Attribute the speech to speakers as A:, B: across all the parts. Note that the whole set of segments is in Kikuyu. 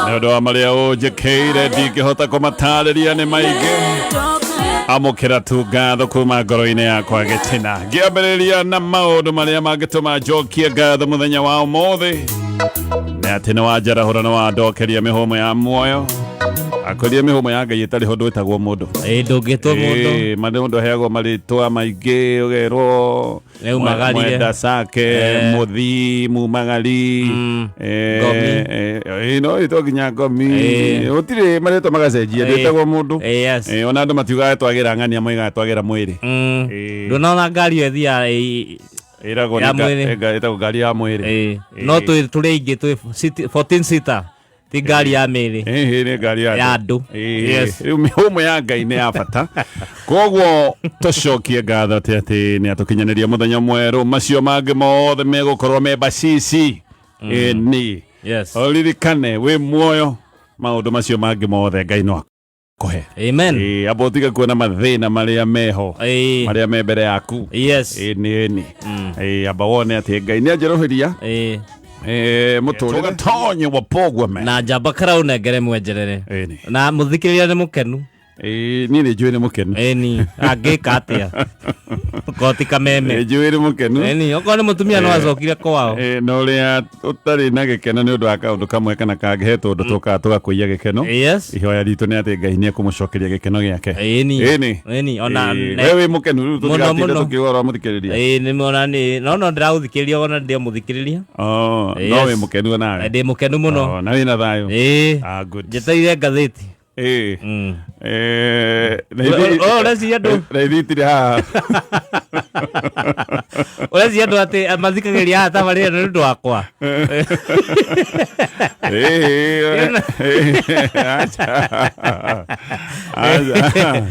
A: Nĩ ũndũ wa marĩa ũnjĩkĩire ndingĩhota kũmatarĩria nĩ maingĩ. Amũkĩra tu ngatho kuma ngoro-inĩ yakwa gĩtina. Ngĩambĩrĩria na maũndũ marĩa mangĩtũma njokie ngatho mũthenya wa ũmũthĩ nĩ atĩ nĩ wanjarahũra nĩ wandokeria mĩhũmũ ya muoyo. Akũria mĩhũmũ ya Ngai ĩtarĩ ho ndwĩtagwo mũndũ.
B: Ĩĩ, ndũngĩtwo mũndũ.
A: Ĩĩ, mũndũ aheagwo marĩtwa maingĩ ũgerwo
B: Nĩaumagarire.
A: Mwenda Sake, Mũthii, Mumagari,
B: Ngomi.
A: No ĩtwo nginya Ngomi. Gũtirĩ marĩtwa magacenjia, ndwĩtagwo mũndũ.
B: Yes.
A: Ona andũ matiugaga twagĩra ng'ania, moigaga twagĩra mwĩrĩ.
B: Ndũnona ngari ĩyo ĩthiaga
A: Ĩragwo
B: ya
A: nĩ
B: mwĩrĩ.
A: ĩtagwo ngari ya mwĩrĩ.
B: No tũrĩ aingĩ twĩ 14 seater, ti ngari ya mĩrĩ.
A: Ĩhĩ, nĩ ngari ya
B: Ya andũ. Yes.
A: Rĩu mĩhũmũ ya Ngai nĩ ya bata. Koguo tũcokie ngatho atĩ atĩ nĩ atũkinyanĩria mũthenya mwerũ, macio mangĩ mothe megũkorwo me bacici. Ĩni.
B: Yes.
A: Ũririkane wĩ muoyo, maũndũ macio mangĩ mothe Ngai no akũhe.
B: Amen.
A: Ĩĩ, amba ũtige kuona mathĩna marĩa meho, marĩa me mbere yaku. Ĩni, ĩni. Ĩĩ, amba wone atĩ Ngai nĩ anjerũhĩria. Mũtũrĩre tonye wa pogwa me.
B: Na njamba karau nengere mwenjerere.
A: Ĩni.
B: Na mũthikĩrĩria nĩ mũkenu.
A: Ĩĩ, niĩ nĩ njũĩ nĩ mũkenu.
B: Ĩni, angĩka atĩa? Koti kameme.
A: Nĩ njũĩ nĩ mũkenu.
B: Ĩni, okorwo nĩ mũtumia no acokire kwao.
A: Ĩĩ, na ũrĩa ũtarĩ na gĩkeno nĩ ũndũ wa kaũndũ kamwe kana kangĩ, he tũndũ tũkaga tũgakũiya gĩkeno.
B: Yes.
A: Ihoya ritũ nĩ atĩ Ngai nĩ ekũmũcokeria gĩkeno gĩake.
B: Ĩni.
A: Ĩni.
B: Ĩni, ona
A: Ĩĩ, we wĩ mũkenu rĩu
B: Mũno,
A: tũtigatinde
B: mũno.
A: tũkiuga ũhoro wa mũthikĩrĩria.
B: Ĩĩ, nĩ mona nĩ no ndĩragũthikĩrĩria ona ndĩ mũthikĩrĩria.
A: Oh, no
B: Yes.
A: wĩ mũkenu onawe.
B: Ndĩ mũkenu mũno.
A: Oh, na wĩna thayũ.
B: Ĩĩ.
A: Ah, good.
B: Njetereire ngathĩti.
A: Ĩĩ. Na
B: Ũreciria andũ?
A: Na ithuĩ itirĩ haha.
B: Ũreciria andũ atĩ mathikagĩrĩria haha tabarĩra nĩ ũndũ wakwa?
A: Ĩĩ, aca. Aca.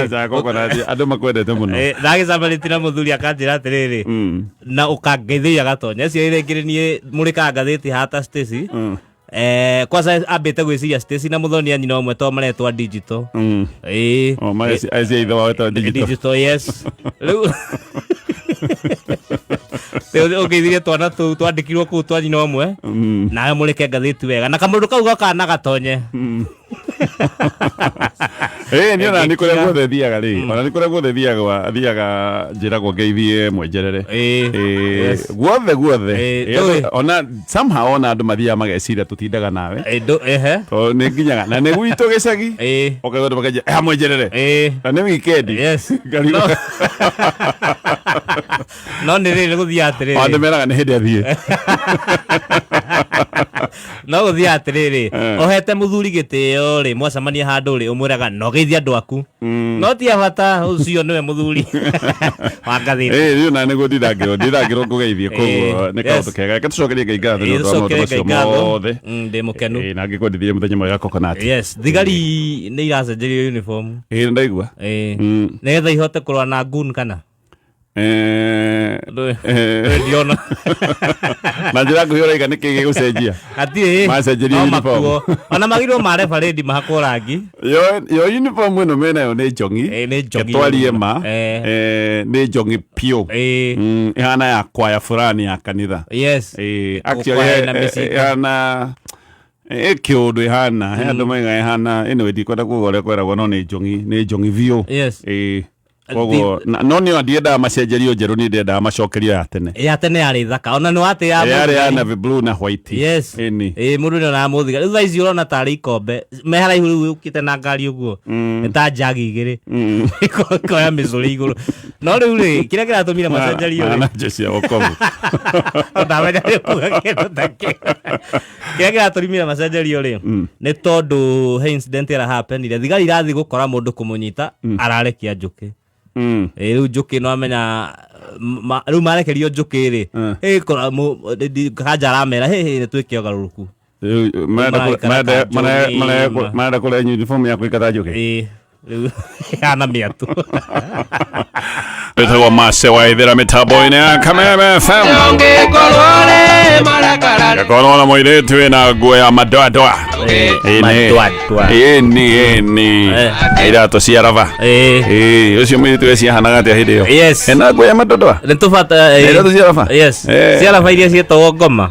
A: Aca, kokonati, andũ makwendete mũno.
B: Ndagĩcamanĩtie na mũthuri akanjĩra atĩrĩrĩ, na ũkangeithĩria gatonya cio rĩngĩ niĩ mũrĩkaga ngathĩti haha ta Stacy. Kwanza ambĩte gwĩciria Stacy na mũthoni a nyina ũmwe to maretwa digital. Ĩĩ.
A: Oh, acia ithe wao wetagwo digital.
B: Digital, yes. Rĩu rĩu ũngĩithirie twana tũu twandĩkirwo kũu twa nyina ũmwe, nawe mũrĩke ngathĩti wega na kamũndũ kau gokaga na gatonye.
A: Ĩĩ, niĩ ona nĩ kũrĩa
B: Ngĩkinya.
A: guothe thiaga rĩ, ona nĩ kũrĩa guothe thiaga thiaga njĩragwo ngeithie mwenjerere.
B: Ĩĩ.
A: Ĩĩ,
B: Yes.
A: guothe guothe.
B: Ĩĩ,
A: Ĩĩ,
B: ndũĩ.
A: ona somehow ona andũ mathiaga mageciria tũtindaga nawe.
B: Ĩĩ, ehe.
A: Tondũ nĩ nginyaga na nĩ gwitũ gĩcagi.
B: Ĩĩ.
A: Ũkaigua andũ makanjia, "Eh, mwenjerere."
B: Ĩĩ.
A: Na nĩ weekend.
B: Yes.
A: Ngarigwo.
B: No nĩ rĩrĩ gũthiaga atĩrĩrĩ.
A: Andũ meraga nĩ hĩndĩ athiĩ.
B: No gũthiaga atĩrĩrĩ, ũhete mũthuri gĩtĩo rĩ, mwacemania handũ rĩ, ũmwĩraga no geithia andũ aku. No ti bata ũcio nĩwe mũthuri wa ngathĩti.
A: Ĩĩ, rĩu na nĩguo ndindangĩrwo ngũgeithie, koguo nĩ kaũndũ kega. Reke tũcokerie Ngai ngatho nĩ ũndũ wa maũndũ
B: Tũcokerie
A: macio
B: Ngai ngatho.
A: mothe.
B: Ndĩ mũkenu.
A: Ĩĩ, na ngĩkwendithie mũthenya mwega coconut.
B: Yes, thigari nĩ iracenjerio uniform.
A: Ĩĩ, nĩ ndaigua.
B: Ĩĩ. Nĩgetha ihote kũrũa na goon kana? Ndiona.
A: Na njĩra nguhĩ ũraiga nĩkĩ gĩgũcenjia?
B: Hatirĩ.
A: Macenjerie
B: No
A: uniform.
B: makuo. Ona magirwo mare barĩndi mahakwo rangi.
A: Yo uniform ĩno menayo nĩ njongi.
B: Nĩ njongi.
A: Twarie ma. Nĩ njongi piũ. Ĩhana ya kwaya fulani ya kanitha.
B: Yes.
A: Actually
B: Kwaya ĩna mĩcinga.
A: ĩhana kĩũndũ ĩhana he andũ maiga ĩhana, anyway ndikwenda kuga ũrĩa kweragwo, no nĩ njongi, nĩ njongi biũ.
B: Yes.
A: Koguo no nĩ ndiendaga macenjerio njerũ, niĩ ndiendaga macokerio ya tene.
B: Ya tene yarĩ thaka ona nĩ watĩ ya
A: yarĩ ya navy blue na white.
B: Yes.
A: Ĩni.
B: Ĩĩ, mũndũ nĩ onaga mũthigari rĩu thaa ici ũrona tarĩ ikombe me haraihu, rĩu ũkĩte na ngari ũguo nĩ ta njagi igĩrĩ ikoya mĩcũrĩ igũrũ. No rĩu rĩ, kĩrĩa kĩratũmire macenjerio rĩ,
A: Mahana jeshi ya wokovu.
B: Ndamenya nĩ kuga kĩndũ ta kĩu. Kĩrĩa kĩratũmire macenjerio rĩ, nĩ tondũ he incident ĩra happenire, thigari irathiĩ gũkora mũndũ kũmũnyita, ararekia njũkĩ. Ĩ, rĩu njũkĩ no amenya rĩu marekerio njũkĩ rĩ, ĩ, kora kanja aramera hĩ hĩ, nĩ twĩke ũgarũrũku.
A: Rĩu marenda
B: Maraikara kanjũ ng'ima.
A: Marenda kũrĩa uniform ya kũikata njũkĩ.
B: Ĩ, rĩu hana mĩatũ.
A: Wĩtagwo Mase wa Ithĩra mĩtambo-inĩ ya Kameme FM. Gakorwo na mũirĩtu wĩna nguo ya madoadoa. Ĩĩ,
B: Madoadoa.
A: Ĩni, ĩni. Iratũ cia raba. Ĩĩ, ũcio mũirĩtu we ciahanaga atĩa hĩndĩ ĩyo?
B: Yes.
A: Ena nguo ya madoadoa?
B: Nĩ tũbata.
A: Iratũ cia raba?
B: Yes. Cia raba iria ciĩtagwo ngoma.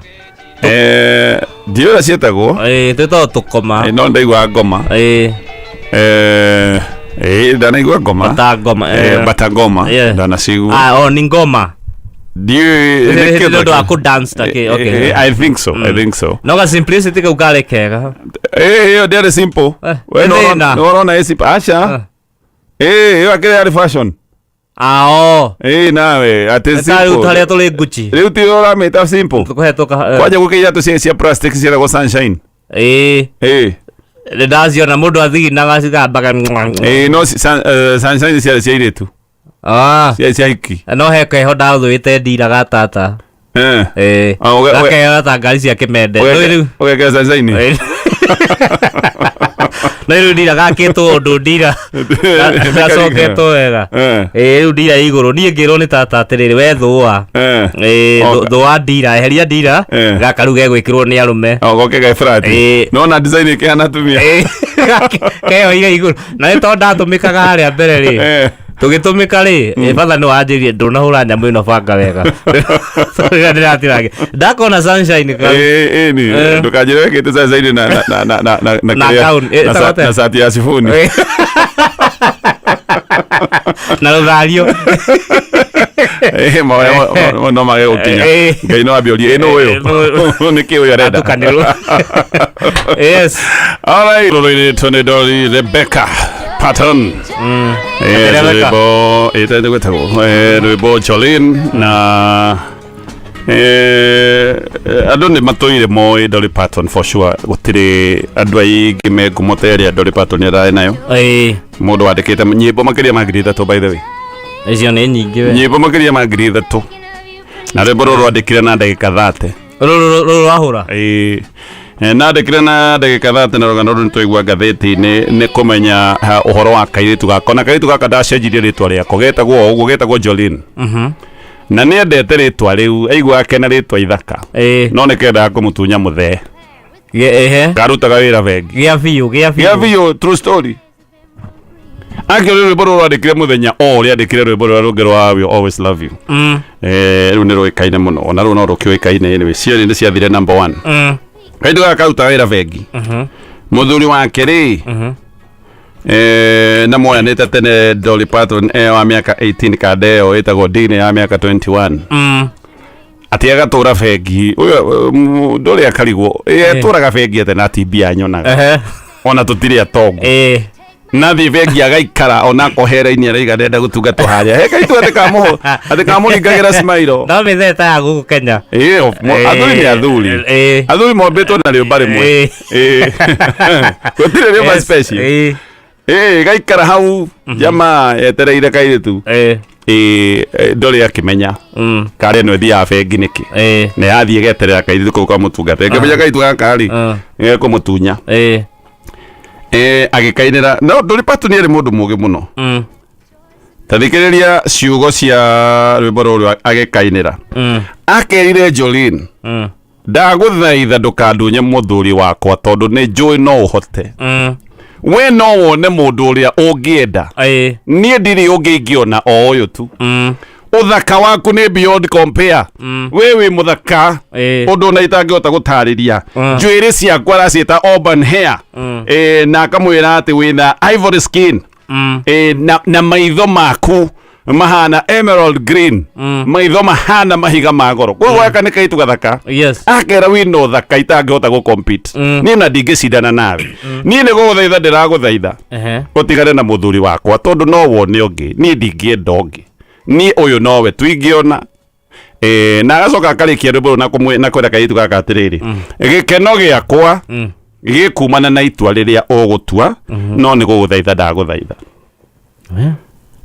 A: Ndiũĩ ũrĩa ciĩtagwo.
B: Twĩtagwo tũkoma.
A: No ndaigua ngoma. Ndanaigua ngoma.
B: Bata ngoma.
A: Bata ngoma. Ndanacigua.
B: Ah, oh, ni ngoma.
A: Ndiũĩ
B: Nĩ
A: nĩkĩo
B: ũndũ wa kũ dance ta kĩ, okay.
A: I think so, I think so.
B: No ga simplicity kau karĩ kega.
A: Ĩyo ndĩarĩ simple. We
B: Nĩ thĩna.
A: nĩ ũrona ĩ simple. Aca. Ĩyo akĩrĩ yarĩ fashion.
B: Ah, oh.
A: Nawe atĩ
B: Ta rĩu
A: simple.
B: harĩa tũrĩ Gucci.
A: Rĩu ti ũramĩta simple.
B: Tũkũhetũka.
A: Kwanja gũkĩ iratũ cia plastic ciĩtagwo sunshine.
B: Nĩ ndaciona mũndũ athiginaga cigambaga.
A: No sunshine ciarĩ cia airĩtu.
B: Ah.
A: Ciarĩ cia hiki.
B: No he keho ndathũĩte ndira ga tata.
A: Ah,
B: Gakeheo ta ngari cia kĩmende. Rĩu rĩu.
A: Ũgekĩra sunshine.
B: No rĩu ndira gakĩtwo ũndũ ndira. Gacoketwo wega. Rĩu ndira igũrũ. Niĩ ngĩrwo nĩ tata atĩrĩrĩ we thũa. Thũa ndira, eheria ndira. Gaka rĩu gegwĩkĩrwo nĩ arũme.
A: O goke ge flat. No na design ĩkĩhana atumia.
B: Keyoire igũrũ. Na nĩ tondũ ndatũmĩkaga harĩa mbere rĩ. Tũgĩtũmĩka rĩ, batha nĩ wanjĩrire ndũnahũra nyamũ ĩno banga wega. Rĩrĩa ndĩratiragia. Ndakona sunshine ka.
A: Ni. Ndũkanjĩre wĩkĩte sunshine na na na na na na
B: Na
A: kĩrĩa-
B: gown,
A: na
B: ĩtagwo
A: na cati ya cibuni.
B: Na rũthario.
A: Maũrĩa no mage gũkinya. Ngai no ambie ũrie, nũ ũyũ? Nĩkĩ ũyũ arenda?
B: Atukanĩrwo. Yes.
A: All right. Rũrũ-inĩ tũnĩ Dolly Rebecca Patton.
B: Rebecca.
A: Rwĩmbo ĩtende gwĩtagwo rwĩmbo Jolene na andũ nĩ matũire moĩ Dolly Parton for sure. Gũtirĩ andũ aingĩ me ngumo ta ĩrĩa Dolly Parton ararĩ nayo. Mũndũ wandĩkĩte nyĩmbo makĩria ma 3,000 by the way.
B: Icio nĩ nyingĩ we.
A: Nyĩmbo makĩria ma 3,000. Na rwĩmbo rũrũ rwandĩkire na ndagĩka 30.
B: Rũrũ rwahũra?
A: Nandĩkire na ndagĩka 30 na rũgano rũrũ nĩtwaigua ngathĩti-inĩ nĩ kũmenya ũhoro wa kairĩtu gaka. Na kairĩtu gaka ndacenjirie rĩtwa rĩako, getagwo o ũguo, getagwo Jolene. Na nĩendete rĩtwa rĩu, aiguaga kena rĩtwa ithaka. No nĩkendaga kũmũtunya mũthee. Karutaga wĩra bengi.
B: Gĩa biũ, gĩa biũ.
A: Gĩa biũ, true story. Akĩũria rwĩmbo rũrũ rwandĩkire mũthenya o ũrĩa andĩkire rwĩmbo rũrĩa rũngĩ rwa We Always Love You. Rĩu nĩ rũĩkaine mũno, ona rũu no rũkĩũĩkaine anyway. Cierĩ nĩ ciathire number 1. Kairĩtu gaka karutaga wĩra bengi. Mũthuri wake rĩ, na moyanĩte tene Dolly Parton wa mĩaka 18 kanda ĩyo ĩtagwo Dini ya mĩaka 21. Atĩ agatũra bengi. Ũyũ, ndũrĩ akarigwo. Atũraga bengi atĩ na ti mbia nyonaga. Ona tũtirĩ atongu. Na thiĩ bengi agaikara ona akohera-inĩ araiga ndenda gũtungatwo harĩa. He kaitũ atĩ kamũringagĩra smile.
B: No mĩthee ta ya gũkũ Kenya.
A: Athuri nĩ athuri. Athuri mombĩtwo na rĩũmba rĩmwe. Gũtirĩ rĩũmba special. Gaikara hau jamaa etereire kairĩtu. Ndũrĩ akĩmenya. Karĩa ĩno ĩthiaga bengi nĩkĩ. Na yathiĩ geterera kairĩtu kau kamũtungata. Ĩkĩmenya kairĩtu gaka rĩ, nĩgekũmũtunya. Agĩkainĩra. No Dolly Parton nĩ arĩ mũndũ mũũgĩ mũno. Ta thikĩrĩria ciugo cia rwĩmbo rũrũ agĩkainĩra. Akerire Jolene, ndagũthaitha ndũkandunye mũthuri wakwa tondũ nĩ njũĩ no ũhote. We no wone mũndũ ũrĩa ũngĩenda. Niĩ ndirĩ ũngĩ ingĩona o ũyũ tu. Ũthaka waku nĩ beyond compare. We wĩ mũthaka ũndũ ona itangĩhota gũtarĩria. Njuĩrĩ ciakwa araciĩta auburn hair. Na akamwĩra atĩ wĩna ivory skin. Na maitho maku mahana emerald green. Maitho mahana mahiga ma goro. Koguo gaka nĩ kairĩtu gathaka. Akera wĩna ũthaka itangĩhota gũ compete. Niĩ na ndingĩcindana nawe. Niĩ nĩ gũgũthaitha ndĩragũthaitha. Ũtigane na mũthuri wakwa tondũ no wone ũngĩ. Niĩ ndingĩenda ũngĩ. Niĩ ũyũ nowe tu ingĩona. Na agacoka akarĩkia rwĩmbo rũu na kwĩra kairĩtu gaka atĩrĩrĩ, gĩkeno gĩakwa gĩkumana na itua rĩrĩa ũgũtua, no nĩ gũgũthaitha ndagũthaitha.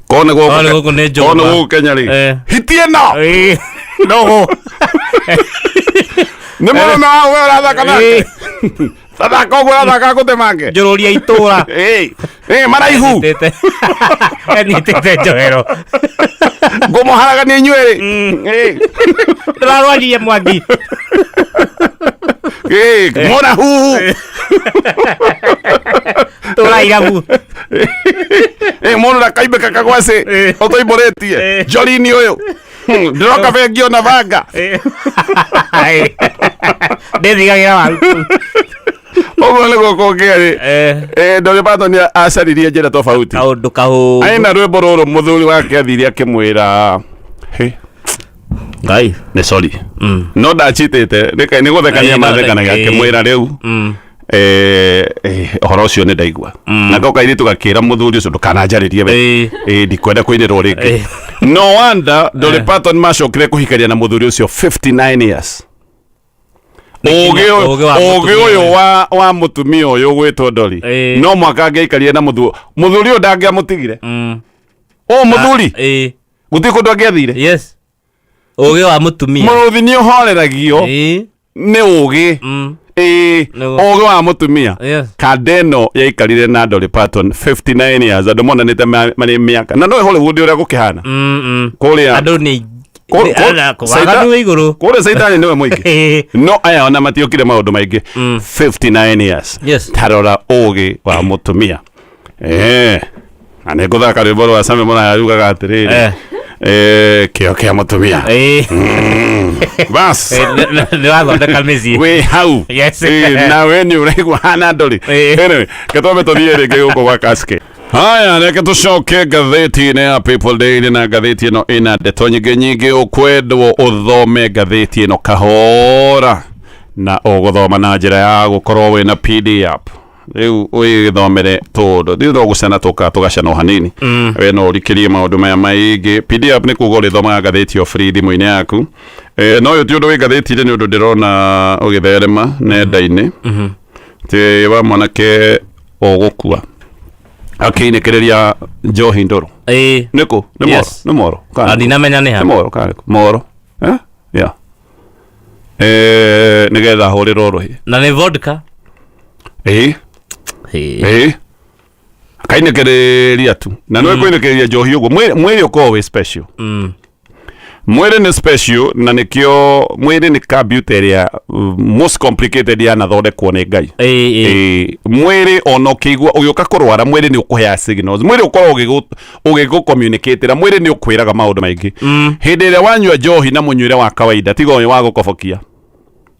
A: Korwo nĩ
B: gũkũ nĩ njũgũma.
A: Korwo nĩ gũkũ Kenya rĩ, hiti ĩno.
B: No.
A: Nĩ mũrũme wa we ũrathaka nake. Tathaka ũguo ũrathaka ngũtemange.
B: Njũrũria itũra.
A: Maraihu.
B: Enyitĩte njohero.
A: Ngũmũharagania inyuĩ rĩ.
B: Ndĩrarwaririe Mwangi.
A: Mũrahuhu.
B: Tũra irabu.
A: Mũndũ ndakaimbĩka kagwacĩ. Ũtoimbũrĩtie. Jolene ũyũ. Ndĩroka bengi ona banga.
B: Ndĩthigagĩra waru kũu.
A: Ũguo nĩguo kũngĩarĩ. Dolly Parton acaririe njĩra tofauti.
B: Kaũndũ kahũthũ.
A: Aina rwĩmbo rũrũ mũthuri wake athire akĩmwĩra, "Hĩ,
B: Ngai.
A: Nĩ sorry." No ndachitĩte nĩ gũthekania mathekanagia, akĩmwĩra rĩu ũhoro ũcio nĩ ndaigua. Nako kairĩtu gakĩra mũthuri ũcio, "Ndũkananjarĩrie we." Ndikwenda kũinĩrwo rĩngĩ. No wonder Dolly Parton macokire kũhikania na mũthuri ũcio 59 years. Ũgĩ
B: Ũgĩ wa
A: ũgĩ
B: mũtumia
A: ũyũ
B: ũyũ.
A: wa mũtumia ũyũ ũgwĩtwo Dolly, no mwaka angĩaikarire na mũthuri, mũthuri ũyũ ndangĩamũtigire. Ũyũ mũthuri gũtirĩ kũndũ angĩathire.
B: Yes, ũgĩ wa mũtumia.
A: Mũrũthi nĩ ũhoreragio nĩ ũgĩ.
B: Nĩguo.
A: Ũgĩ wa mũtumia. Kandeno yaikarire na Dolly Parton 59 years, andũ monanĩte marĩ mĩaka na no Hollywood ũrĩa gũkĩhana kũrĩa.
B: Andũ nĩ waganu wĩ igũrũ.
A: Kũrĩa caitani nĩwe mũingĩ. No aya ona matiokire maũndũ maingĩ, 59 years. Tarora ũgĩ wa mũtumia. Na nĩ ngũthaka rwĩmbo rwa Sami Mũraya rugaga atĩrĩrĩ, kĩo kĩa mũtumia. Bas.
B: Nĩ wathondeka mĩciĩ.
A: Wĩ hau. Nawe nĩ ũraigua hana ndũrĩ. Anyway, ketwambe tũthiĩ rĩngĩ gũkũ gwa Kaske. Haya, reke tũcoke ngathĩti-inĩ ya People Daily, na ngathĩti ĩno ĩna ndeto nyingĩ nyingĩ. Ũkwendwo ũthome ngathĩti ĩno kahora na ũgũthoma na njĩra ya gũkorwo wĩna PDF. Rĩu wĩthomere tũndũ thiĩ no gũcana tũka tũgacana o hanini. We no ũrikĩrie maũndũ maya maingĩ. PDF nĩ kuga ũrĩthomaga ngathĩti o free thimũ-inĩ yaku. No ũyũ ti ũndũ wĩ ngathĩti-inĩ, nĩ ũndũ ndĩrona ũgĩtherema nenda-inĩ ti wa mwanake ũgũkua akĩinĩkĩrĩria njohi ndũrũ. Nĩkũ nĩ Moro? Nĩ Moro kana
B: Na
A: nĩkũ?
B: Ndinamenya nĩ
A: Nĩ
B: ha.
A: Moro kana nĩkũ? Moro, eh? Yeah. Nĩgetha ahũrĩrwo rũhĩ.
B: Na nĩ vodka.
A: Ĩĩ, akainĩkĩrĩria tu na nĩwe kũinĩkĩrĩria njohi ũguo. Mwĩrĩ ũkoragwo wĩ special. Mwĩrĩ nĩ special, na nĩkĩo mwĩrĩ nĩ computer ĩrĩa most complicated yanathondekwo nĩ Ngai.
B: Ĩĩ.
A: Ĩĩ, mwĩrĩ ona ũkĩigua ũgĩũka kũrwara, mwĩrĩ nĩ ũkũheaga signals. Mwĩrĩ ũkoragwo ũgĩgũ-communicatĩra. Mwĩrĩ nĩ ũkwĩraga maũndũ maingĩ. Hĩndĩ ĩrĩa wanyua njohi na mũnyuĩre wa kawaida, tiga ũyũ wa gũkobokia,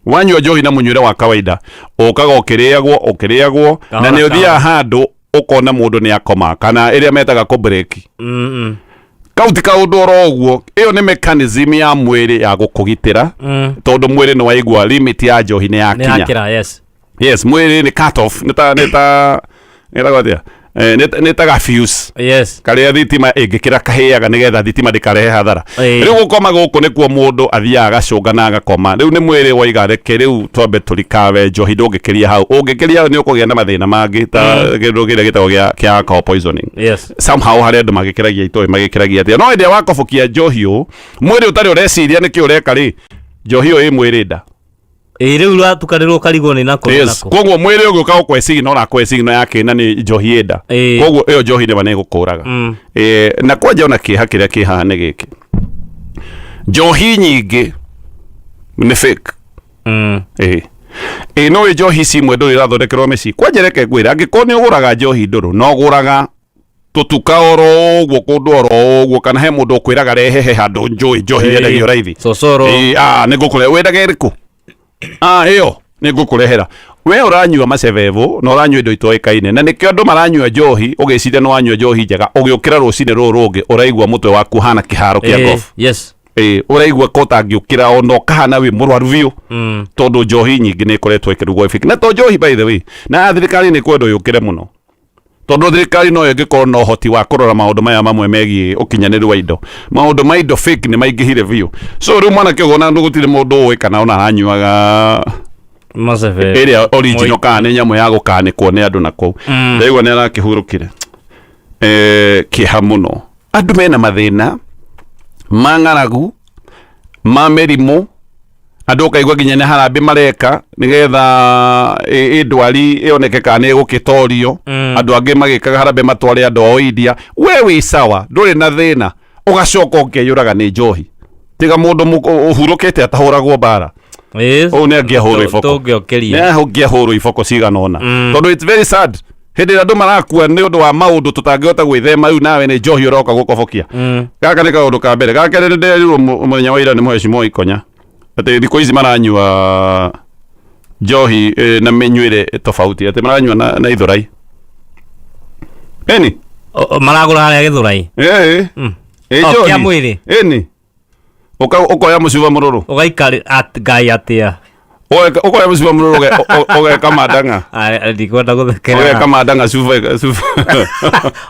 A: wanyua njohi na mũnyuĩre wa kawaida, ũkaga ũkĩrĩagwo ũkĩrĩagwo na
B: Kahora,
A: nĩ ũthiaga handũ ũkona mũndũ nĩ akoma, kana ĩrĩa metaga kũbreki. Kau ti kaũndũ oro ũguo. Ĩyo nĩ mechanism ya mwĩrĩ ya gũkũgitĩra, tondũ mwĩrĩ nĩ waigua limit ya njohi nĩ
B: Nĩ
A: yakinya.
B: yakĩra, yes.
A: Yes, mwĩrĩ nĩ cut off, nĩ ta nĩtagwo atĩa? Nĩ ta ga fuse karĩa thitima ĩngĩkĩra kahĩaga nĩgetha thitima ndĩkarehe hathara. Rĩu gũkoma gũkũ nĩkuo mũndũ athiaga agacũnga na agakoma. Rĩu nĩ mwĩrĩ waiga, reke rĩu twambe tũrikawe njohi, ndũngĩkĩria hau. Ũngĩkĩria hau nĩ ũkũgĩa na mathĩna mangĩ ta kĩndũ kĩrĩa gĩtagwo kĩa alcohol poisoning. Somehow harĩa andũ magĩkĩragia itoĩ magĩkĩragia atĩa, no hĩndĩ ĩrĩa wakobokia njohi ũũ mwĩrĩ ũtarĩ ũreciria nĩkĩ ũreka rĩ, njohi ĩyo ĩ mwĩrĩ nda.
B: Ĩĩ, rĩu ratukanĩrwo ũkarigwo nĩ nako nĩ nako.
A: Koguo mwĩrĩ ũgĩũka gũkũhe signal, ũrakũhe signal ya kĩna nĩ njohi ĩ nda. Koguo ĩyo njohi nĩma nĩ ĩgũkũraga. Na kwanja ona kĩeha kĩrĩa kĩ haha nĩ gĩkĩ, njohi nyingĩ nĩ fake. Ĩĩ, no ĩ njohi ici imwe ndũrũ irathondekerwo mĩciĩ. Kwanja reke ngwĩre, angĩkorwo nĩ ũgũraga njohi ndũrũ no ũgũraga tũtuka oro ũguo kũndũ oro ũguo, kana he mũndũ ũkwĩraga rehe he handũ njũĩ njohi yendagio raithi.
B: Cocoro.
A: Ĩĩ, nĩ ngũkũre wendaga ĩrĩkũ? Ĩyo nĩ ngũkũrehera. We ũranyua macebebu na ũranyua indo itoĩkaine, na nĩkĩo andũ maranyua njohi ũgĩciria nĩ wanyua njohi njega, ũgĩũkĩra rũcinĩ rũrũ rũngĩ ũraigua mũtwe waku hana kĩharo kĩa golf. Ĩĩ, ũraigua ko ũtangĩũkĩra ona ũkahana wĩ mũrwaru biũ, tondũ njohi nyingĩ nĩ ĩkoretwo ĩkĩrugwo ĩfake. Na to njohi, by the way, na thirikari nĩ kwendwo yũkĩre mũno, tondũ thirikari no ĩngĩkorwo na ũhoti wa kũrora maũndũ maya mamwe megiĩ ũkinyanĩru wa indo. Maũndũ ma indo fake nĩ maingĩhire biũ. So rĩu mwanake ũguo na gũtirĩ mũndũ ũĩ kana ona aranyuaga
B: Macebe.
A: Ĩrĩa original kana nĩ nyamũ ya gũkanĩkwo nĩ andũ na kũu. Ndaigua nĩ arakĩhurũkire. Kĩeha mũno, andũ mena mathĩna ma ng'aragu, ma mĩrimũ, andũ ũkaigua nginya nĩ harambĩ mareka nĩgetha ĩ ndwari ĩoneke kana nĩ ĩgũkĩtorio. Andũ angĩ magĩkaga harambĩ matware andũ ao India. We wĩ sawa, ndũrĩ na thĩna, ũgacoka ũkeyũraga nĩ njohi. Tiga mũndũ ũhurũkĩte atahũragwo mbara. Ũũ nĩ angĩahũrwo iboko.
B: Tũngĩokĩria.
A: Nĩ angĩahũrwo iboko cigana ũna, tondũ it's very sad. Hĩndĩ ĩrĩa andũ marakua nĩ ũndũ wa maũndũ tũtangĩhota gwĩthema, rĩu nawe nĩ njohi ũroka gũkobokia. Gaka nĩ kaũndũ ka mbere. Ga kerĩ, nĩ ndĩrerirwo mũthenya wa ira nĩ mũhecimwo Ikonya atĩ thikũ ici maranyua njohi na mĩnyuĩre tofauti, atĩ maranyua na ithurai ĩni.
B: Maragũra harĩa Gĩthũrai?
A: Ĩĩ. Ĩ.
B: O,
A: njohi.
B: Kĩa mwĩrĩ?
A: Ĩni. Ũkoya mũcuba mũrũrũ.
B: Ũgaikari Ngai atĩa?
A: Ũkoya mũcuba mũrũrũ ũgeka mandang'a.
B: Ah, ndikwenda gũthekera.
A: Ũgeka mandang'a cuba cuba.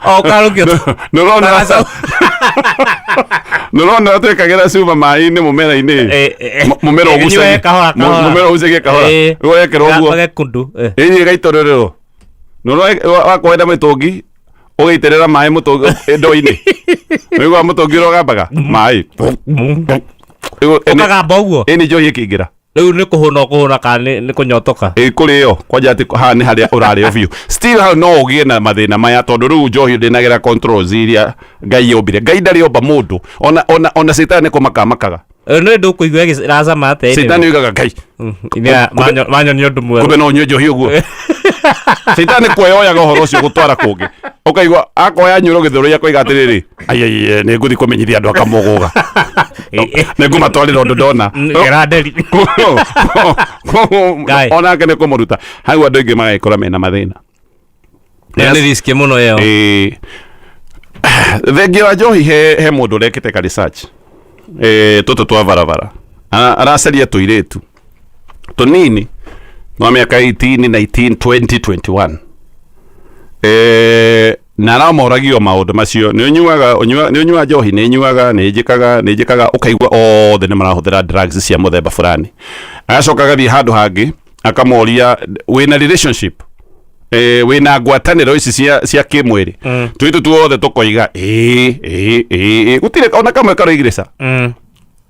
B: O ũkarũkio.
A: Nĩũrona twĩkagĩra cuba maĩ-inĩ, mũmera-inĩ. Mũmera
B: Ĩnyue kahora kahora.
A: Mũmera ũgucagie kahora. Ũgekĩra ũguo.
B: Gakundu.
A: Ĩni, ĩgaitũrĩrĩrwo. Nĩũrona wakwenda mĩtũngi, ũgaitĩrĩra maĩ mũtũngi ndoo-inĩ, nĩguo mũtũngi ũrĩa ũgambaga maĩ.
B: Ũkagamba ũguo.
A: Ĩni, njohi ĩkĩingĩra.
B: Rĩu nĩ kũhũna ũkũhũna kana nĩ kũnyotoka?
A: Ĩ, kũrĩo kwanja atĩ haha nĩ harĩa ũrarĩo biũ. Still hau no ũgĩe na mathĩna maya, tondũ rĩu njohi ndĩnagĩra controls iria Ngai yombire. Ngai ndarĩ omba mũndũ, ona cetani nĩ kũmaka makaga.
B: Nĩ ndũkũigua ĩracama atĩa?
A: Cetani oigaga, "Ngai,
B: Manyonia ũndũ mwerũ."
A: Kumbe no ũnyue njohi ũguo. Cetani kuoyoyaga ũhoro ũcio gũtwara kũngĩ, ũkaigua akoya nyũrũ gĩthũrũi, akoiga atĩrĩrĩ, "Aiaiye, nĩ ngũthiĩ kũmenyithia andũ akamũgũga, nĩ ngũmatwarĩra ũndũ ndona."
B: Gera nderi. Ngai.
A: Onake nĩ kũmũruta hau, andũ aingĩ magagĩkora mena mathĩna.
B: Ĩyo nĩ risk mũno ĩyo.
A: Ĩĩ. Thengia wa njohi, he mũndũ ũrekĩte ka research, tũtũ twa barabara. Aracaria tũirĩtu tũnini twa mĩaka 18, 19, 20, 21, na aramoragia o maũndũ macio: nĩ ũnyuaga? Nĩ ũnyuaga njohi? Nĩ nyuaga, nĩ njĩkaga, nĩ njĩkaga. Ũkaigua othe nĩ marahũthĩra drugs cia mũthemba fulani. Agacoka agathiĩ handũ hangĩ, akamoria, "Wĩna relationship, wĩna ngwatanĩro ici cia kĩmwĩrĩ?" Tũitũ tuothe tũkoiga ĩĩ, ĩĩ, ĩĩ, ĩĩ. Gũtirĩ ona kamwe karoigire ca.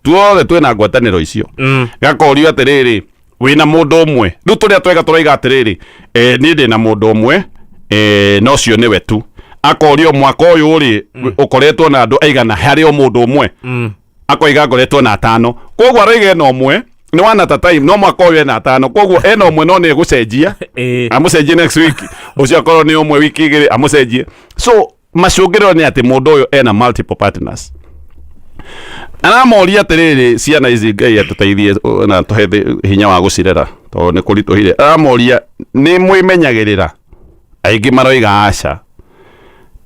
A: Tuothe twĩna ngwatanĩro icio. Gakorio atĩrĩrĩ, "Wĩna mũndũ ũmwe?" Rĩu tũrĩa twega tũroiga atĩrĩrĩ, "Niĩ ndĩna mũndũ ũmwe, na ũcio nĩwe tu." Akorio, "Mwaka ũyũ rĩ, ũkoretwo na andũ aigana harĩ o mũndũ ũmwe?" Akoiga, "Ngoretwo na atano." Koguo aroiga ena ũmwe nĩ one at a time, no mwaka ũyũ ena atano. Koguo ena ũmwe, no nĩ egũcenjia. Amũcenjie next week, ũcio akorwo nĩ ũmwe wiki 2, amũcenjie. So macũngĩrĩro nĩ atĩ mũndũ ũyũ ena multiple partners. Aramoria atĩrĩrĩ, ciana ici, Ngai atũteithie na tũhe hinya wa gũcirera, tondũ nĩ kũritũhire. Aramoria, "Nĩ mwĩmenyagĩrĩra?" Aingĩ maroiga aca.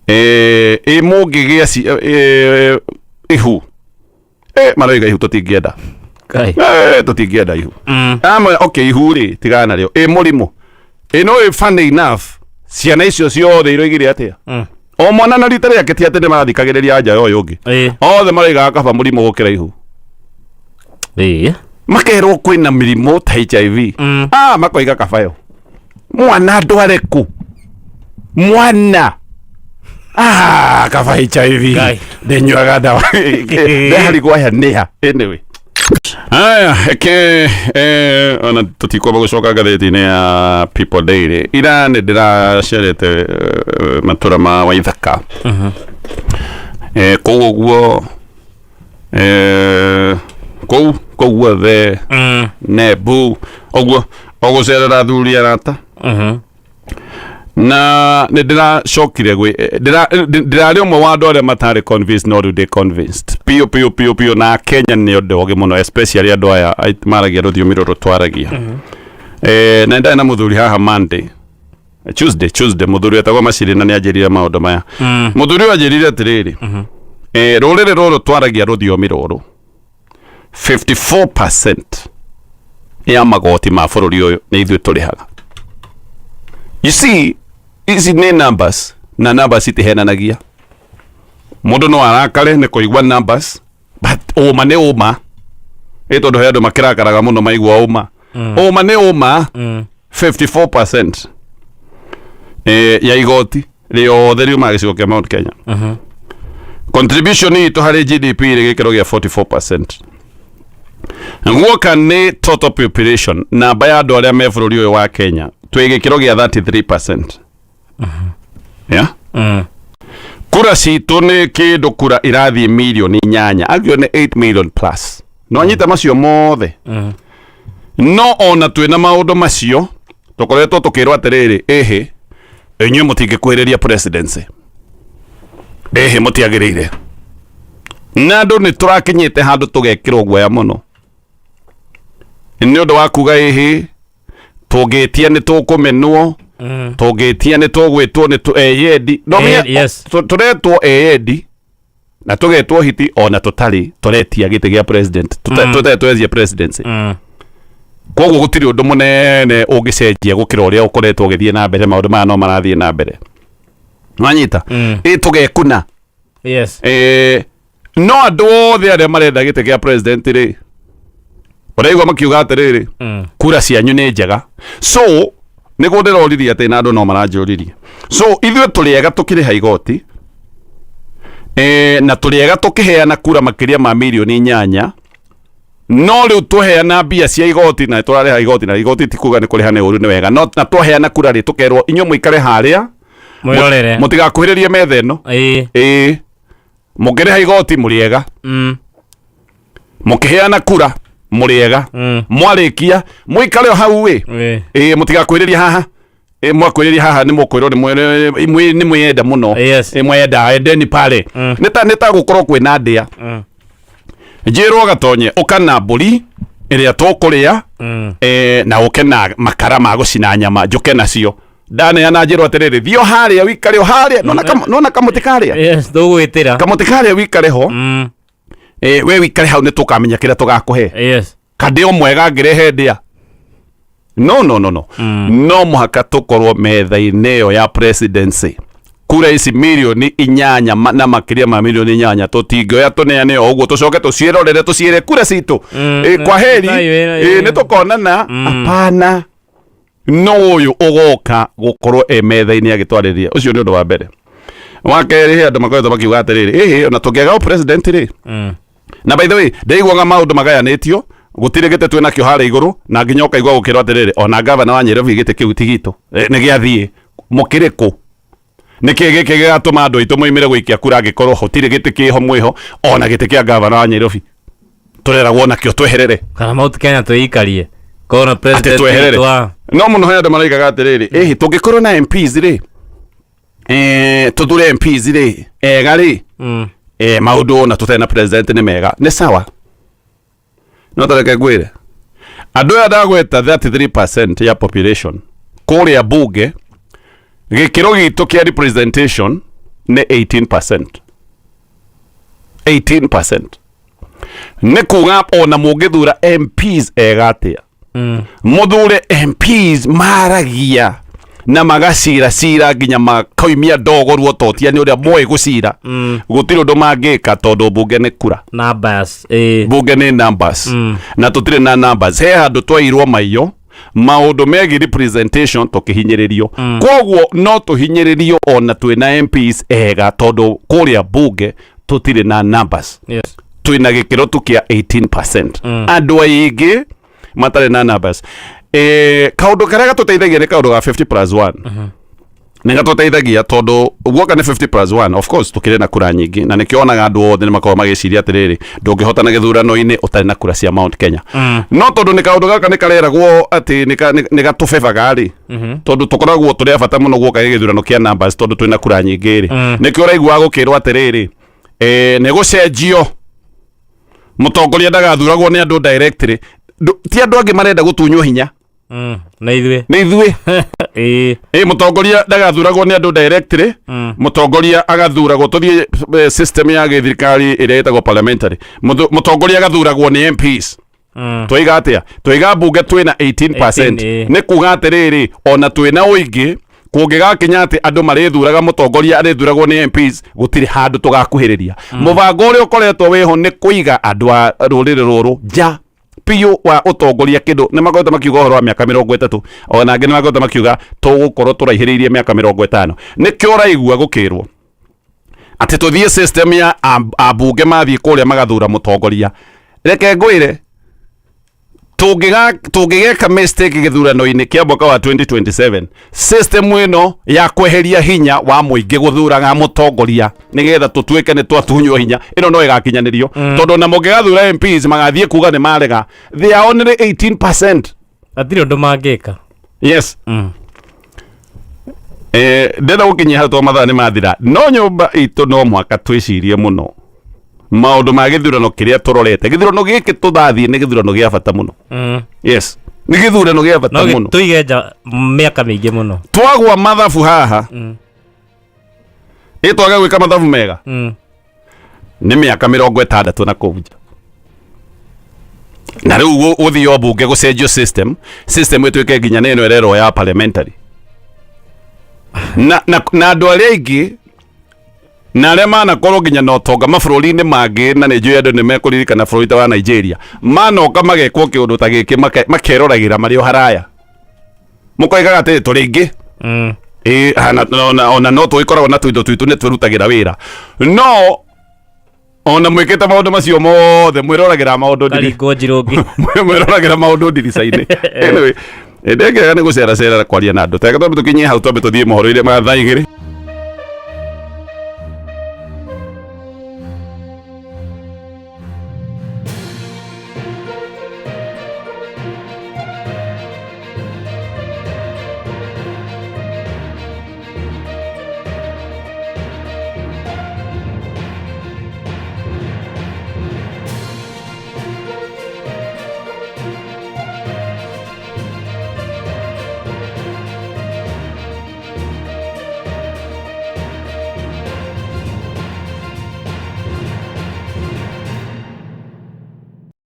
A: Ĩ mũngĩgĩa ihu? Maroiga ihu tũtingĩenda.
B: Ngai.
A: Tũtingĩenda ihu. Amwe, okay, ihu rĩ, tigana narĩo. Ĩ mũrimũ ĩ? No ĩ, funny enough, ciana icio ciothe iroigire atĩa? O mwana na rita rĩake, ti atĩ nĩ marathikagĩrĩria nja ya ũyũ ũngĩ. Othe maroigaga kaba mũrimũ gũkĩra ihu. Makerwo kwĩna mĩrimũ ta HIV. Ah, makoiga kabayo mwana ndware kũ mwana, ah, kaba HIV.
B: Ngai.
A: Ndĩnyuaga ndawa, ndeharigwo aya nĩha. Anyway, aya eke ona tũtikwamba gũcoka ngathĩti-inĩ ya People Daily. Ira nĩ ndĩracerete matũra ma Waithaka, kũu ũguo, kũu guothe, Nembu ũguo, o gũcerera athuri arata. Na nĩ ndĩracokire gwĩ ndĩrarĩ ũmwe wa andũ arĩa matarĩ convinced, no rĩu ndĩ convinced piũ piũ piũ piũ. Na Kenya nĩ ũndũ ogĩ mũno, especially andũ aya maragia rũthiomi rũrũ twaragia. Na ndarĩ na mũthuri haha Monday, Tuesday, mũthuri etagwo Maciri, na nĩ anjĩrire maũndũ maya. Mũthuri ũyũ anjĩrire atĩrĩrĩ, rũrĩrĩ rũrũ twaragia rũthiomi rũrũ, 54% ya magoti ma bũrũri ũyũ nĩ ithuĩ tũrĩhaga. You see, ici nĩ numbers, na numbers itihenanagia. Mũndũ no arakare nĩ kũigua numbers, but ũma nĩ ũma. Ĩ tondũ he andũ makĩrakaraga mũno maigua ũma. Ũma nĩ ũma. 54% ya igoti rĩothe riumaga gĩcigo kĩa Mount Kenya. Contribution itũ harĩ GDP ĩrĩ gĩkĩro gĩa 44%. Guoka nĩ total population, namba ya andũ arĩa me bũrũri ũyũ wa Kenya, twĩ gĩkĩro gĩa 33%, yeah? Kura citũ nĩ kĩndũ kura irathiĩ mirioni 8, agio nĩ 8 million plus. No anyita macio mothe, no ona twĩna maũndũ macio, tũkoretwo tũkĩrwo atĩrĩrĩ, ĩhĩ, Inyuĩ mũtingĩkuhĩrĩria presidency, ĩhĩ mũtiagĩrĩire. Na andũ nĩ tũrakinyĩte handũ tũgekĩrwo guoya mũno nĩ ũndũ wa kuga ĩhĩ tũngĩtia nĩ tũkũmenwo, tũngĩtia nĩ tũgwĩtwo nĩ eyendi. No
B: Yes.
A: Tũretwo eyendi na tũgetwo hiti ona tũtarĩ tũretia gĩtĩ gĩa president, tũtarĩ twetia presidency. Koguo gũtirĩ ũndũ mũnene ũngĩcenjia gũkĩra ũrĩa ũkoretwo ũgĩthiĩ na mbere. Maũndũ maya no marathiĩ na mbere, nwanyita? Ĩ tũgekuna. No andũ othe arĩa marenda gĩtĩ kĩa president rĩ, ũraigua makiuga atĩrĩrĩ, kura cianyu nĩ njega. So nĩguo ndĩroririe atĩ na andũ no maranjũririe, so ithuĩ tũrĩ ega tũkĩrĩha igoti na tũrĩ ega tũkĩheana kura makĩria ma mirioni 8, no rĩu tũheana mbia cia igoti na tũrarĩha igoti, na igoti ti kuga nĩ kũrĩha nĩ ũru, nĩ wega, no na twaheana kura rĩ, tũkerwo inyuĩ mũikare harĩa
B: mwĩrorere,
A: mũtigakuhĩrĩrie metha ĩno. Ĩĩ, mũkĩrĩha igoti mũrĩ ega, mũkĩheana kura mũrĩ ega, mwarĩkia mũikare o hau ĩ. Ĩĩ, mũtigakuhĩrĩrie haha. Ĩ mwakuhĩrĩria haha nĩ mũkwĩrwo nĩ mwĩyenda mũno. Ĩ mwenda endeni pale. Nĩ ta gũkorwo kwĩna ndĩa, njĩrwo gatonye ũka na mbũri ĩrĩa tũkũrĩa, na ũke na makara ma gũcina nyama, njũke nacio ndaneana, njĩrwo atĩrĩrĩ, thiĩ o harĩa wikare o harĩa, nona kamũtĩ karĩa.
B: Yes, tũgwĩtĩra.
A: Kamũtĩ karĩa wikare ho. We wikare hau, nĩ tũkamenya kĩrĩa tũgakũhe. Kandĩ o mwega ngĩrehe ndĩa. No, no, no, no. No mũhaka tũkorwo metha-inĩ ĩyo ya presidency. Kura ici mirioni 8 na makĩria ma mirioni 8 tũtingĩoya tũneane o ũguo, tũcoke tũciĩrorere, tũciĩre kura citũ, kwa heri. Nĩ tũkonana. Hapana, no ũyũ ũgoka gũkorwo e metha-inĩ agĩtwarĩria. Ũcio nĩ ũndũ wa mbere. Wa kerĩ, he andũ makoretwo makiuga atĩrĩrĩ, ĩhĩ, ona tũngĩaga o president rĩ, na by the way ndaiguaga maũndũ magayanĩtio, gũtirĩ gĩtĩ twĩ nakĩo harĩa igũrũ, na nginya ũkaigua gũkĩrwo atĩrĩrĩ, ona gavana wa Nairobi gĩtĩ kĩu ti gitũ. Nĩ gĩathiĩ mũkĩrĩ kũ? Nĩkĩ gĩkĩ gĩgatũma andũ aitũ moimĩre gũikia kura angĩkorwo gũtirĩ gĩtĩ kĩho mwĩho? Ona gĩtĩ kĩa gavana wa Nairobi tũreragwo nakĩo tweherere.
B: Kana Mount Kenya twĩikarie kona
A: atĩ
B: president
A: tweherere.
B: witũ wa
A: No mũno he andũ maraigaga atĩrĩrĩ, ĩhĩ, tũngĩkorwo na MPs rĩ, tũthure MPs rĩ ega rĩ, maũndũ ona tũtarĩ na president nĩ mega, nĩ sawa. No tareke ngwĩre, andũ aya ndagweta, 33% ya population kũrĩa bunge, gĩkĩro gitũ kĩa representation nĩ 18%. 18% nĩ kuga ona mũngĩthura MPs ega atĩa, mũthure MPs maragia na magacira cira nginya makoimia ndogo ruototia nĩ ũrĩa moĩ gũcira, gũtirĩ ũndũ mangĩka tondũ mbunge nĩ kura.
B: Numbers.
A: Mbunge nĩ numbers, na tũtirĩ na numbers. He handũ twairwo maiyo maũndũ megiĩ representation, tũkĩhinyĩrĩrio. Koguo no tũhinyĩrĩrio ona twĩna MPs ega tondũ kũrĩa bunge tũtirĩ na numbers. Twĩna gĩkĩro tu kĩa 18%, andũ aingĩ matarĩ na numbers. Kaũndũ karĩa gatũteithagia nĩ kaũndũ ga 50 plus 1. Nĩ gatũteithagia tondũ guoka nĩ 50 plus 1, of course tũkĩrĩ na kura nyingĩ, na nĩkĩo onaga andũ othe nĩ makoragwo magĩciria atĩrĩrĩ, ndũngĩhotana gĩthurano-inĩ ũtarĩ na kura cia Mount Kenya. No tondũ nĩ kaũndũ gaka nĩ kareragwo atĩ nĩ gatũbebaga rĩ, tondũ tũkoragwo tũrĩ a bata mũno guoka gĩ gĩthurano kĩa numbers, tondũ twĩna kura nyingĩ rĩ, nĩkĩo ũraiguaga gũkĩrwo atĩrĩrĩ, nĩ gũcenjio, mũtongoria ndagathuragwo nĩ andũ directly. Ti andũ angĩ marenda gũtunywo hinya.
B: Na ithuĩ.
A: Nĩ ithuĩ. Ĩ mũtongoria ndagathuragwo nĩ andũ directly, mũtongoria agathuragwo, tũthiĩ system ya gĩthirikari ĩrĩa ĩtagwo parliamentary. Mũtongoria agathuragwo nĩ MPs. Twaiga atĩa? Twaiga mbunge twĩna 18%.
B: 18, ĩĩ.
A: Nĩ kuga atĩrĩrĩ, ona twĩna ũingĩ, kũngĩgakinya atĩ andũ marĩthuraga mũtongoria arĩthuragwo nĩ MPs, gũtirĩ handũ tũgakuhĩrĩria. Mũbango ũrĩa ũkoretwo wĩho nĩ kũiga andũ a rũrĩrĩ rũrũ nja biũ wa ũtongoria. Kĩndũ nĩ makoretwo makiuga ũhoro wa mĩaka 30, ona angĩ nĩ makoretwo makiuga tũgũkorwo tũraihĩrĩirie mĩaka 50. Nĩkĩo ũraigua gũkĩrwo atĩ tũthiĩ system ya ambunge mathiĩ kũrĩa magathura mũtongoria. Reke ngwĩre, tũngĩgeka mistake gĩthurano-inĩ kĩa mwaka wa 2027, system ĩno ya kweheria hinya wa mũingĩ gũthuraga mũtongoria nĩgetha tũtuĩke nĩ twatunywo hinya ĩno no ĩgakinyanĩrio, tondũ ona mũngĩgathura MPs magathiĩ kuga nĩ marega, they are only 18%.
B: Hatirĩ ũndũ mangĩka.
A: Yes. Ndĩrenda gũkinyia hau tondũ mathaa nĩ mathira. No nyũmba itũ no mũhaka twĩcirie mũno maũndũ ma gĩthurano kĩrĩa tũrorete. Gĩthurano gĩkĩ tũrathiĩ nĩ gĩthurano gĩa bata mũno. Yes, nĩ gĩthurano gĩa bata
B: No
A: mũno.
B: tũige nja mĩaka mĩingĩ mũno.
A: Twagwa mathabu haha, ĩ twage gwĩka mathabu mega, nĩ mĩaka 60 na kũu nja. Na rĩu gũthio mbunge gũcenjio system ĩtuĩke nginya nĩ ĩno ĩrerwo ya parliamentary na andũ arĩa aingĩ na arĩa manakorwo nginya na ũtonga mabũrũri-inĩ mangĩ, na nĩ njũĩ andũ nĩ mekũririkana bũrũri ta wa Nigeria, manoka magekwo kĩũndũ ta gĩkĩ, makeroragĩra marĩ o haraya, mũkoigaga atĩ tũrĩ aingĩ. Ĩ, ona no tũgĩkoragwo na tũindo twitũ nĩ twĩrutagĩra wĩra, no ona mwĩkĩte maũndũ macio mothe mwĩroragĩra maũndũ
B: Karingwo njirũngi.
A: Mwĩroragĩra maũndũ ndirica-inĩ. Anyway, ndengega nĩ gũceracera kwaria na andũ. Teke twambe tũkinyie hau, twambe tũthiĩ mohoro-inĩ ma thaa 2.